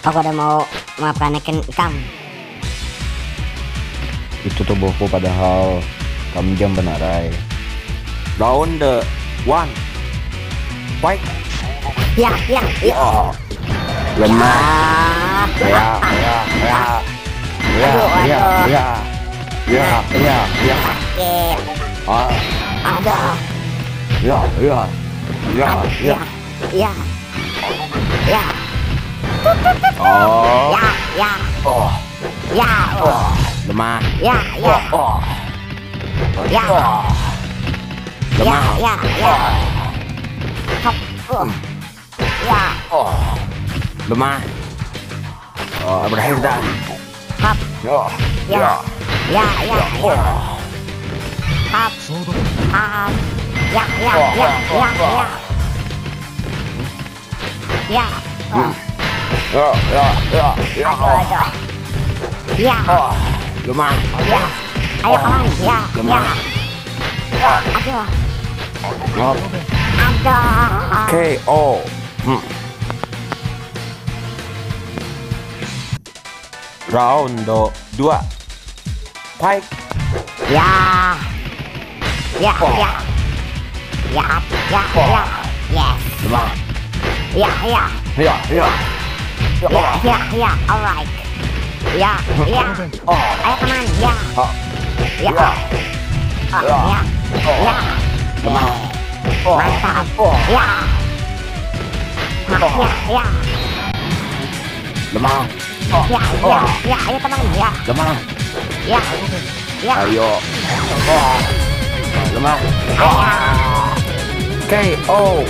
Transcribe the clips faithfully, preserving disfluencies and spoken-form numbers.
Aku ada mau maafkan ikam. Itu tubuhku padahal kamu jam benarai. Round the one. Fight. Ya, ya, ya. Oh. Lemah. Ya, ya, ya. Ya, Aduh, ya, aduh. Ya. Ya, ya, ya. Sakit. Ah, Aduh. Ya, ya. Ya, Ya, ya. Ya. Oh. Ya, ya. Oh. Ya. Oh. Lemah. Ya, ya. Oh. Ya. Oh. Ya, Lemah. Ya, ya. Hop. Uh. Ya. Oh. Lemah. Oh, berakhir dah. Hop. Oh. Ya. Ya, ya, ya. Oh. Hop. Hop. Ya, ya, ya, ya, ya. Ya. Oh. Ya, ya, ya, ya. Aduh, aduh. Ya. Oh. Lemah. Ya. Ayo kawan. Ya, ya. Lemah. Aduh. Hop. Aduh. K O. Hmm. Round dua. Fight. Ya. Ya, Oh. Ya. Ya, ya, Oh. Ya. Yes. Lemah. Ya, ya. Ya, ya. Ya, ya, ya. Alright. Ya, ya. Oh. Ayo teman, ya. Oh. Ya. Ya. Oh, Ya. ya. Oh. Ya. Lemah. Oh. Mantap. Oh. Ya. Nah, Oh. ya, ya. Lemah. Oh. Ya, ya, Oh. Ya. Ayo teman, ya. Lemah. Ya. Ya. Ayo. Oh. Lemah. Oh. K O.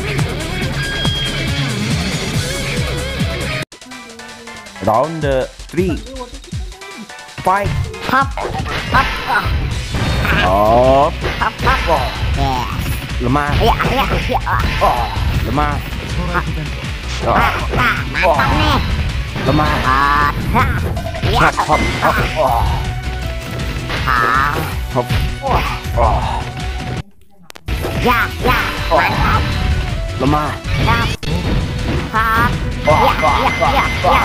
Round the three. Fight. Hop. Hop. Oh. Oh. Hop, hop. Yes. Lemah. Ya, ya, ya. Oh. Lemah. Ah, ah, mantap nih. Lemah. Ah, ah. Ya. Hop, hop, hop. Oh. Ah. Hop. Oh. Ya, ya. Mantap. Lemah. Ya. Hop. Wah, Ya, wah, ya, wah, ya, wah. Ya.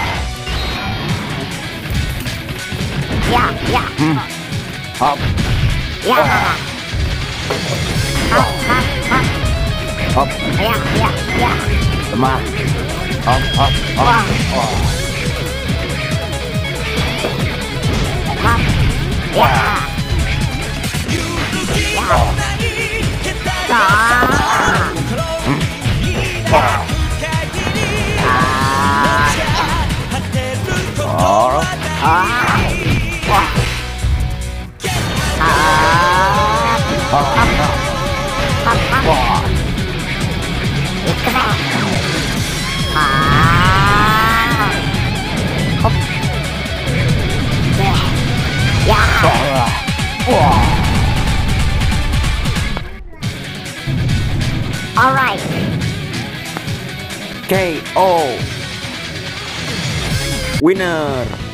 Ya, ya. Hmm. Hop. Ya. Wah. Hop, hop, hop. Hop. Ya, ya, ya. Lemah. Hop, hop, hop. Wah. Wah. Hop. Ya. Ya. Ah. Wah. Ah. Oh. Ah. Wah. Ah. Oh. Hap, hap. Wah. Ikra. Ah. Hop. Ya. Ya. Wah. Wah. Alright. K O. Winner.